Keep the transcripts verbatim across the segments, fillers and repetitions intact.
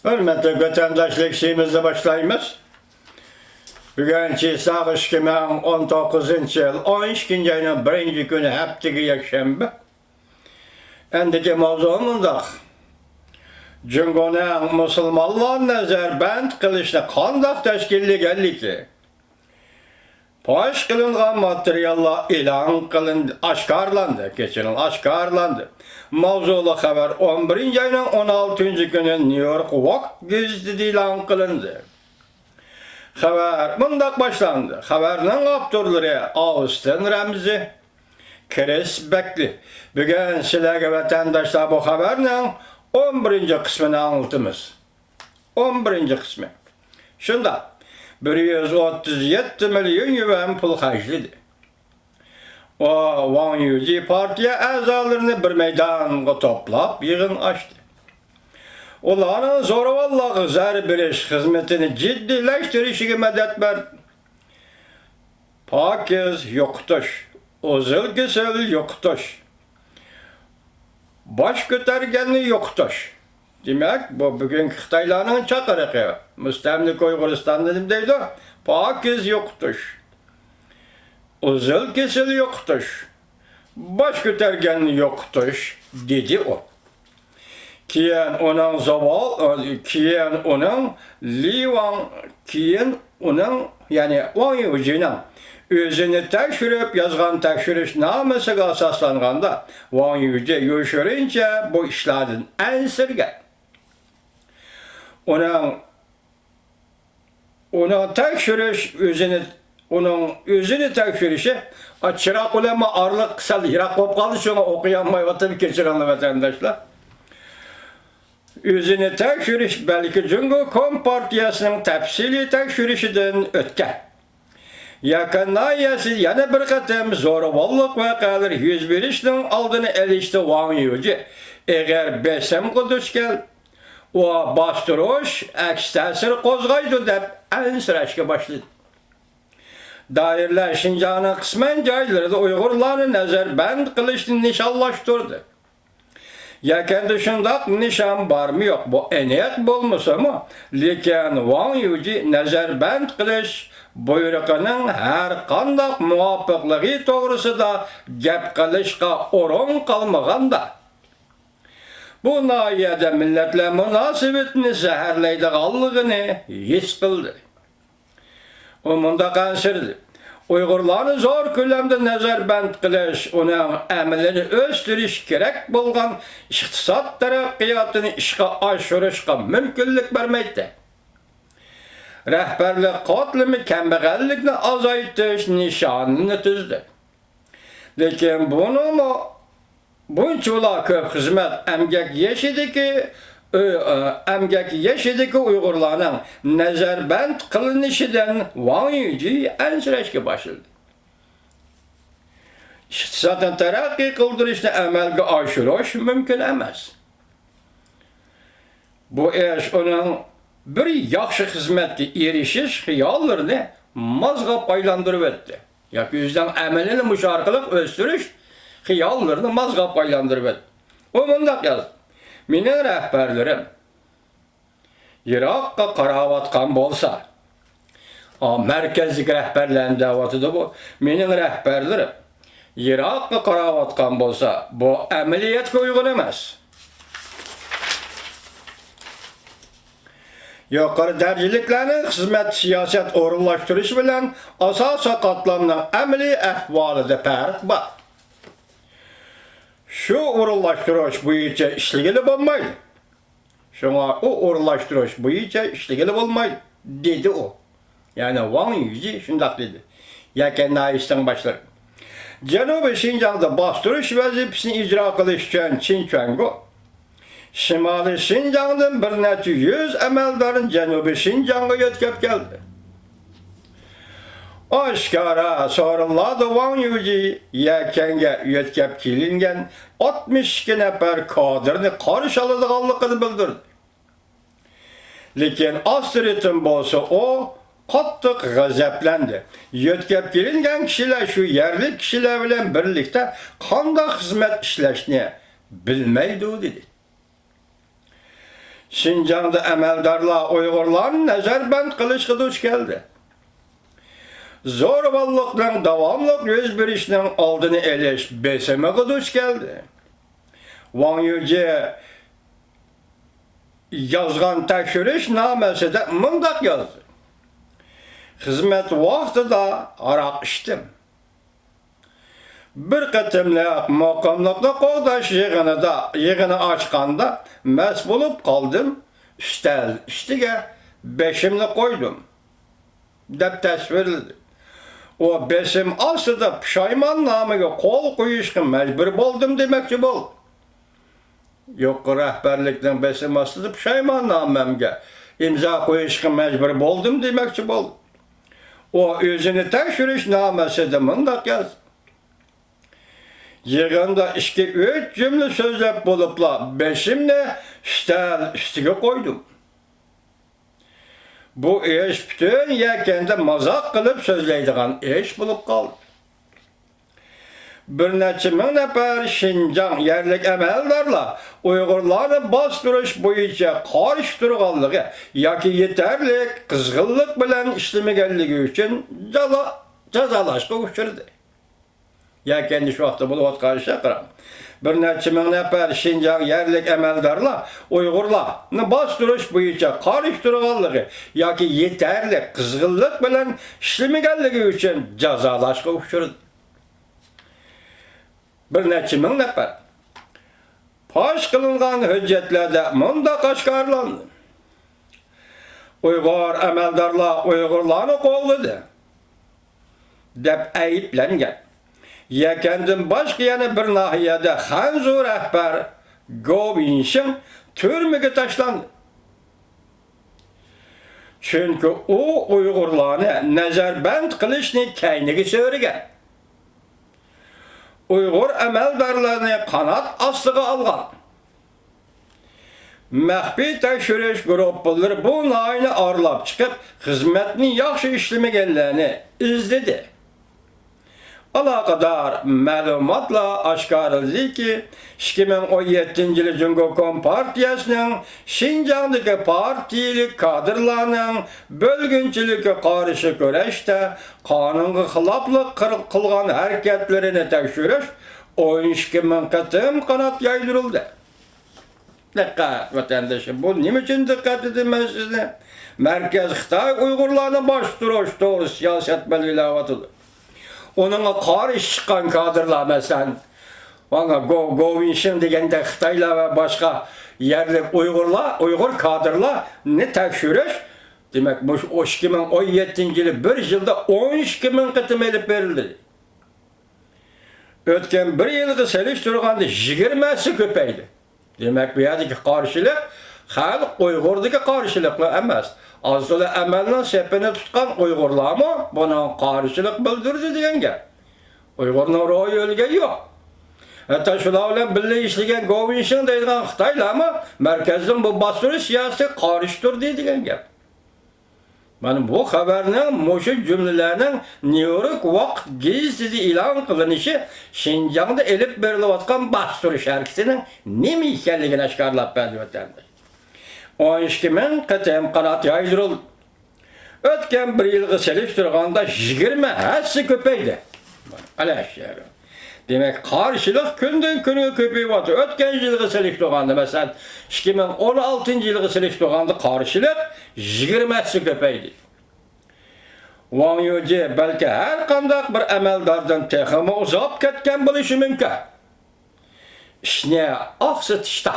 ھۆرمەتلىك ۋەتەنداشلار، ئىشىمىزنى باشلايمىز. بۈگۈن چىساغ ئىككى مىڭ ئون توققۇزىنچى يىل، ئون ئىككىنچى ئاينىڭ بىرىنچى كۈنى، ھەپتىكى يەكشەنبە. ئەندىكى ماۋزۇ مۇنداق. جۇڭگونىڭ مۇسۇلمانلارنى نەزەربەند قىلىشنى قانداق تەشكىللىگەنلىكى، پاش قىلىنغان ماتېرىياللار ئېلان قىلىندى، ئاشكارىلاندى، كەچۈرۈڭ، ئاشكارىلاندى. ماۋزۇلۇق خەۋەر ئون بىرىنچى ئاينىڭ ئون ئالتىنچى كۈنى نيۇ يورك ۋوك گېزىتىدە ئېلان قىلىندى. خەۋەر مۇنداق باشلاندى. خەۋەرنىڭ ئاپتورلىرى ئاۋستىن رەمزى، كرىس بەكلى. بۈگۈن سىلەرگە، ۋەتەنداشلار، بۇ خەۋەرنىڭ ئون بىرىنچى قىسمىنى ئاڭلىتىمىز. ئون بىرىنچى قىسمى. شۇنداق، بىر يۈز ئوتتۇز يەتتە مىليون يۈەن پۇل خەجلىدى. ئۇ، ۋاڭ يۈجى پارتىيە ئەزالىرىنى بىر مەيدانغا توپلاپ يىغىن ئاچتى. ئۇلارنىڭ زورىۋاللارغا زەربە بېرىش خىزمىتىنى جىددىيلەشتۈرۈشىگە مەدەت بەردى. پاكىز يوقىتىش، ئۈزۈل-كېسىل يوقىتىش، باش كۆتۈرگەننى يوقىتىش. دېمەك، بۇ بۈگۈنكى خىتايلارنىڭ چاقىرىقى. مۇستەملىكە ئۇيغۇرىستاندا نېمە دەيدۇ؟ پاكىز يوقىتىش، ئۈزۈل-كېسىل يوقىتىش، باش كۆتۈرگەننى يوقىتىش، دېدى ئۇ. كېيىن ئۇنىڭ زاۋال، كېيىن ئۇنىڭ لى ۋاڭ، كېيىن ئۇنىڭ، يەنى ۋاڭ يۈجىنىڭ ئۆزىنى تەكشۈرۈپ يازغان تەكشۈرۈشنامىسىگە ئاساسلانغاندا، ۋاڭ يۈجى يوشۇرۇنچە بۇ ئىشلاردىن ئەنسىرىگەن. ئۇنىڭ ئۇنىڭ تەكشۈرۈش ئۆزىنى، ئۇنىڭ ئۆزىنى تەكشۈرۈشى، ئا، چىراغ بىلەن ئارىلىق سەل يىراق بولۇپ قالدى، شۇڭا ئوقۇيالمايۋاتىمەن، كەچۈرۈڭلار ۋەتەنداشلار. ئۆزىنى تەكشۈرۈش بەلكى جۇڭگو كومپارتىيەسىنىڭ تەپسىلىي تەكشۈرۈشىدىن ئۆتكەن. يەكەن ناھىيەسى يەنە بىر قېتىم زورىۋاللىق ۋەقەلىرى يۈز بېرىشنىڭ ئالدىنى ئېلىشتا ۋاڭ يۈجى ئېغىر بېسىمغا دۇچ كەلدى. ئۇ باستۇرۇش ئەكس تەسىر قوزغايدۇ دەپ ئەنسىرەشكە باشلىدى. دائىرىلەر شىنجاڭنىڭ قىسمەن جايلىرىدا ئۇيغۇرلارنى نەزەربەند قىلىشنى نىشانلاشتۇردى. يەكەندە شۇنداق نىشان بارمۇ يوق، بۇ ئېنىق بولمىسىمۇ، لېكىن ۋاڭ يۈجى نەزەربەند قىلىش بۇيرۇقىنىڭ ھەر قانداق مۇۋاپىقلىقى توغرىسىدا گەپ قىلىشقا ئورۇن قالمىغاندا، بۇ ناھىيەدە مىللەتلەر مۇناسىۋىتىنى زەھەرلەيدىغانلىقىنى ھېس قىلدى. ئۇ مۇنداق ئەنسىرىدى: ئۇيغۇرلارنى زور كۆلەمدە نەزەربەند قىلىش، ئۇنىڭ ئەمىلىنى ئۆستۈرۈش كېرەك بولغان ئىقتىساد تەرەققىياتىنى ئىشقا ئاشۇرۇشقا مۇمكىنلىك بەرمەيتتى. رەھبەرلىك قاتلىمى كەمبەغەللىكنى ئازايتىش نىشانىنى تۈزدى. لېكىن بۇنىڭمۇ، بۇنچىۋالا كۆپ خىزمەت، ئەمگەك يېشىدىكى، ئۆ-، ئە، ئەمگەك يېشىدىكى ئۇيغۇرلارنىڭ نەزەربەند قىلىنىشىدىن ۋاڭ يۈجى ئەنسىرەشكە باشلىدى. ئىقتىسادنى تەرەققىي قىلدۇرۇشنى ئەمەلگە ئاشۇرۇش مۇمكىن ئەمەس. بۇ ئىش ئۇنىڭ بىر ياخشى خىزمەتكە ئېرىشىش خىياللىرىنى مازغاپ ئايلاندۇرۇۋەتتى. ياكى ئۆزىنىڭ ئەمىلىنى مۇشۇ ئارقىلىق ئۆستۈرۈش خىياللىرىنى مازغاپ ئايلاندۇرۇۋەتتى. ئۇ مۇنداق يازدى: مېنىڭ رەھبەرلىرىم يىراققا قاراۋاتقان بولسا، ئا، مەركەزدىكى رەھبەرلەرنى دەۋاتىدۇ بۇ. مېنىڭ رەھبەرلىرىم يىراققا قاراۋاتقان بولسا، بۇ ئەمەلىيەتكە ئۇيغۇن ئەمەس. يۇقىرى دەرىجىلىكلەرنىڭ خىزمەت، سىياسەت ئورۇنلاشتۇرۇشى بىلەن ئاساسىي قاتلامنىڭ ئەمەلىي ئەھۋالىدا پەرق بار. شۇ ئورۇنلاشتۇرۇش بويىچە ئىشلىگىلى بولمايدۇ. شۇڭا ئۇ ئورۇنلاشتۇرۇش بويىچە ئىشلىگىلى بولمايدۇ، دېدى ئۇ. يەنى ۋاڭ يۈجى شۇنداق دېدى. يەكەن ناھىيەسىنىڭ باشلىقى. جەنۇبىي شىنجاڭدا باستۇرۇش ۋەزىپىسىنى ئىجرا قىلىش ئۈچۈن چىن چۈەنگو شىمالىي شىنجاڭدىن بىر نەچچە يۈز ئەمەلدارنى جەنۇبىي شىنجاڭغا يۆتكەپ كەلدى. ئاشكارا سورۇنلاردا ۋاڭ يۈجى يەكەنگە يۆتكەپ كېلىنگەن ئاتمىش ئىككى نەپەر كادىرنى قارشى ئالىدىغانلىقىنى بىلدۈردى. لېكىن ئاسترىتىن بولسا ئۇ قاتتىق غەزەپلەندى. يۆتكەپ كېلىنگەن كىشىلەر شۇ يەرلىك كىشىلەر بىلەن بىرلىكتە قانداق خىزمەت ئىشلەشنى بىلمەيدۇ، دېدى. شىنجاڭدا ئەمەلدارلار ئۇيغۇرلارنى نەزەربەند قىلىشقا دۇچ كەلدى. زورىۋاللىقنىڭ داۋاملىق يۈز بېرىشىنىڭ ئالدىنى ئېلىش بېسىمىغا دۇچ كەلدى. ۋاڭ يۈجى يازغان تەكشۈرۈش نامىسىدە مۇنداق يازدى: خىزمەت ۋاقتىدا ھاراق ئىچتىم. بىر قېتىملىق مۇقىملىقنى قوغداش يىغىنىدا، يىغىنى ئاچقاندا مەست بولۇپ قالدىم، ئۈستەل ئۈستىگە بېشىمنى قويدۇم، دەپ تەسۋىرلىدى. ئۇ بېسىم ئاستىدا پۇشايماننامىگە قول قويۇشقا مەجبۇر بولدۇم دېمەكچى بولدى. يۇقىرى رەھبەرلىكنىڭ بېسىمى ئاستىدا پۇشايماننامەمگە ئىمزا قويۇشقا مەجبۇر بولدۇم دېمەكچى بولدى. ئۇ ئۆزىنى تەكشۈرۈش نامىسىدە مۇنداق يازدى: يىغىندا ئىككى-ئۈچ جۈملە سۆزلەپ بولۇپلا، بېشىمنى ئۈستەل ئۈستىگە قويدۇم. بۇ ئىش پۈتۈن يەكەندە مازاق قىلىپ سۆزلەيدىغان ئىش بولۇپ قالدى. بىر نەچچە مىڭ نەپەر شىنجاڭ يەرلىك ئەمەلدارلار ئۇيغۇرلارنى باستۇرۇش بويىچە قارشى تۇرغانلىقى ياكى يېتەرلىك قىزغىنلىق بىلەن ئىشلىمىگەنلىكى ئۈچۈن جالا-، جازالاشقا ئۇچرىدى. يەكەندە شۇ ۋاقىتتا بولۇۋاتقان ئىشلار قاراڭ. بىر نەچچە مىڭ نەپەر شىنجاڭ يەرلىك ئەمەلدارلار ئۇيغۇرلارنى باستۇرۇش بويىچە قارشى تۇرغانلىقى ياكى يېتەرلىك قىزغىنلىق بىلەن ئىشلىمىگەنلىكى ئۈچۈن جازالاشقا ئۇچرىدى. بىر نەچچە مىڭ نەپەر. پاش قىلىنغان ھۆججەتلەردە مۇنداق ئاشكارىلاندى: ئۇيغۇر ئەمەلدارلار ئۇيغۇرلارنى قوغلىدى، دەپ ئەيىبلەنگەن. يەكەندىن باشقا يەنە بىر ناھىيەدە خەنزۇ رەھبەر گو ۋىنشىڭ تۈرمىگە تاشلاندى. چۈنكى ئۇ ئۇيغۇرلارنى نەزەربەند قىلىشنى كەينىگە سۆرىگەن. ئۇيغۇر ئەمەلدارلىرىنى قانات ئاستىغا ئالغان. مەخپىي تەكشۈرۈش گۇرۇپپىلىرى بۇ ناھىيەنى ئارىلاپ چىقىپ، خىزمەتنى ياخشى ئىشلىمىگەنلەرنى ئىزدىدى. ئالاقىدار مەلۇماتلار ئاشكارىلىدىكى، ئىككى مىڭ ئون يەتتىنچى يىلى جۇڭگو كومپارتىيەسىنىڭ شىنجاڭدىكى پارتىيىلىك كادىرلارنىڭ بۆلگۈنچىلىككە قارشى كۈرەشتە قانۇنغا خىلاپلىق قىر-، قىلغان ھەرىكەتلىرىنى تەكشۈرۈش ئون ئىككى مىڭ قېتىم قانات يايدۇرۇلدى. دىققەت، ۋەتەندىشىم، بۇ نېمە ئۈچۈن دىققەت دېدىم مەن سىزنى؟ مەركەز خىتاي ئۇيغۇرلارنى باستۇرۇش توغرىسىدا سىياسەت بەلگىلەۋاتىدۇ. ئۇنىڭغا قارشى چىققان كادىرلار، مەسىلەن، مانا گو-، گوۋىنشىڭ دېگەندەك خىتايلار ۋە باشقا يەرلىك ئۇيغۇرلار، ئۇيغۇر كادىرلارنى تەكشۈرۈش، دېمەك، مۇشۇ ئىككى مىڭ ئون يەتتىنچى يىلى بىر يىلدا ئون ئىككى مىڭ قېتىم ئېلىپ بېرىلدى. ئۆتكەن بىر يىلغا سېلىشتۇرغاندا يىگىرمە ھەسسە كۆپەيدى. دېمەك، بۇ يەردىكى قارشىلىق خەلق ئۇيغۇردىكى قارشىلىقلا ئەمەس. ئاز تولا ئەمەلنىڭ سېپىنى تۇتقان ئۇيغۇرلارمۇ بۇنىڭغا قارشىلىق بىلدۈردى دېگەن گەپ. ئۇيغۇرنىڭ روھى ئۆلگەن يوق. ھەتتا شۇلار بىلەن بىللە ئىشلىگەن گوۋىنشىڭ دەيدىغان خىتايلارمۇ مەركەزنىڭ بۇ باستۇرۇش سىياسىتىگە قارشى تۇردى دېگەن گەپ. مانا بۇ خەۋەرنىڭ، مۇشۇ جۈملىلەرنىڭ نيۇ يورك ۋاقىت گېزىتىدە ئېلان قىلىنىشى شىنجاڭدا ئېلىپ بېرىلىۋاتقان باستۇرۇش ھەرىكىتىنىڭ نېمە ئىكەنلىكىنى ئاشكارىلاپ بەردى، ۋەتەنداش. ئون ئىككى مىڭ قېتىم قانات يايدۇرۇلدى. ئۆتكەن بىر يىلغا سېلىشتۇرغاندا يىگىرمە ھەسسە كۆپەيدى. ئەلەشەر. دېمەك، قارشىلىق كۈندىن كۈنگە كۆپىيىۋاتىدۇ. ئۆتكەن يىلغا سېلىشتۇرغاندا، مەسىلەن، ئىككى مىڭ ئون ئالتىنچى يىلغا سېلىشتۇرغاندا قارشىلىق يىگىرمە ھەسسە كۆپەيدى. ۋاڭ يۇجى بەلكى ھەر قانداق بىر ئەمەلداردىن تېخىمۇ ئۇزاپ كەتكەن بولۇشى مۇمكىن. ئىشنى ئاقسىتىشتا.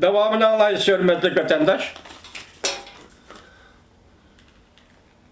داۋامىنى ئاڭلايسىز، ھۆرمەتلىك ۋەتەنداش.